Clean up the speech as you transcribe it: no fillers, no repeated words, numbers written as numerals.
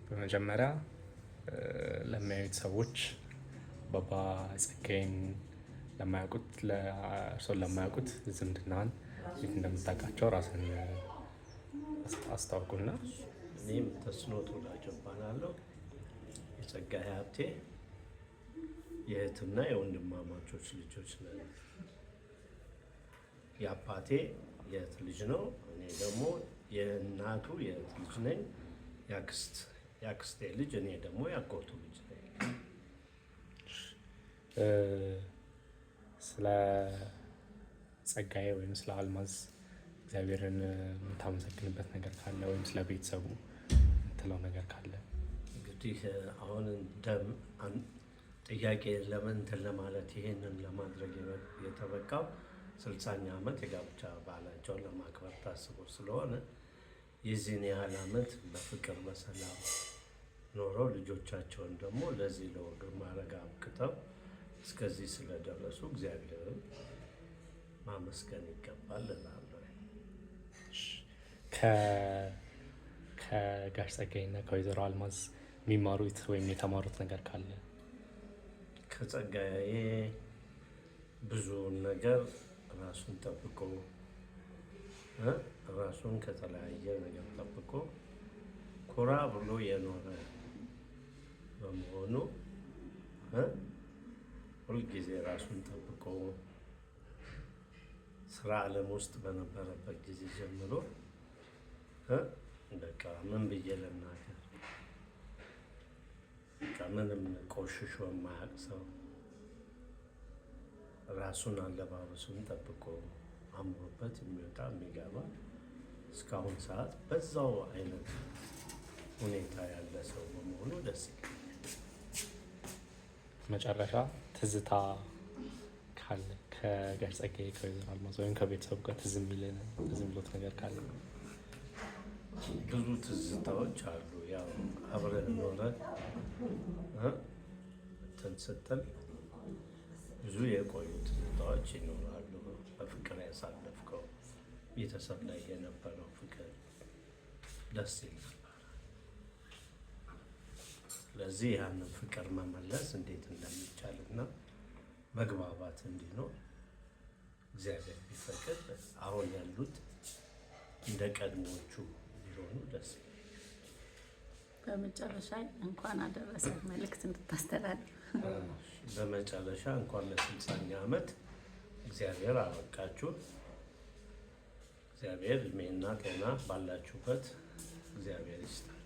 በመጀመሪያ ለሚያዩት ሰዎች፣ አባባ ጸጋዬን ለማያውቁት፣ እርሶን ለማያውቁት ዝምድናን እንዴት እንደምታውቃቸው ራስን አስታውቁና። እኔም ተስኖት ወዳጆ እባላለሁ። የጸጋዬ ሀብቴ የእህትና የወንድማማቾች ልጆች ነን። የአባቴ የእህት ልጅ ነው። እኔ ደግሞ የእናቱ የእህት ልጅ ነኝ። የአክስቴ ልጅ፣ እኔ ደግሞ የአጎቱ ልጅ ነኝ። ስለ ጸጋዬ ወይም ስለ አልማዝ እግዚአብሔርን የምታመሰግንበት ነገር ካለ ወይም ስለ ቤተሰቡ የምትለው ነገር ካለ? እንግዲህ አሁን ጥያቄ ለምን እንትን ለማለት ይሄንን ለማድረግ የተበቃው 60ኛ ዓመት የጋብቻ በዓላቸውን ለማክበር ታስቦ ስለሆነ፣ የዚህን ያህል ዓመት በፍቅር በሰላም ኖረው ልጆቻቸውን ደግሞ ለዚህ ለወግ ማዕረግ አብቅተው እስከዚህ ስለደረሱ እግዚአብሔርን ማመስገን ይገባል እላለሁ። ከጋሽ ጸጋዬ እና ከወይዘሮ አልማዝ የሚማሩት ወይም የተማሩት ነገር ካለ? ከጸጋዬ ብዙውን ነገር ራሱን ጠብቆ፣ ራሱን ከተለያየ ነገር ጠብቆ ኮራ ብሎ የኖረ በመሆኑ፣ ሁልጊዜ ራሱን ጠብቆ ስራ ዓለም ውስጥ በነበረበት ጊዜ ጀምሮ፣ በቃ ምን ብዬ ልናገር፣ በቃ ምንም ቆሽሾ የማያውቅ ሰው፣ ራሱን አለባበሱን ጠብቆ አምሮበት የሚወጣ የሚገባ፣ እስካሁን ሰዓት በዛው አይነት ሁኔታ ያለ ሰው በመሆኑ ደስ ይለኛል። መጨረሻ ትዝታ ካለ ከጋሽ ጸጋዬ፣ ከወይዘሮ አልማዝ ወይም ከቤተሰቡ ጋር ትዝ የሚሎት ነገር ካለ? ብዙ ትዝታዎች አሉ። ያው አብረህ ኖረህ እንትን ስትል ብዙ የቆዩ ትዝታዎች ይኖራሉ። በፍቅር ያሳለፍከው ቤተሰብ ላይ የነበረው ፍቅር ደስ ይል ነበር። ስለዚህ ያንን ፍቅር መመለስ እንዴት እንደሚቻል እና መግባባት እንዲኖር እግዚአብሔር ቢፈቅድ አሁን ያሉት እንደ ቀድሞዎቹ ቢሆኑ ደስ ይለኛል። በመጨረሻ እንኳን አደረሰ መልእክት እንድታስተላልፍ። በመጨረሻ እንኳን ለ60ኛ ዓመት እግዚአብሔር አበቃችሁ። እግዚአብሔር እድሜና ጤና ባላችሁበት እግዚአብሔር ይስጣችሁ።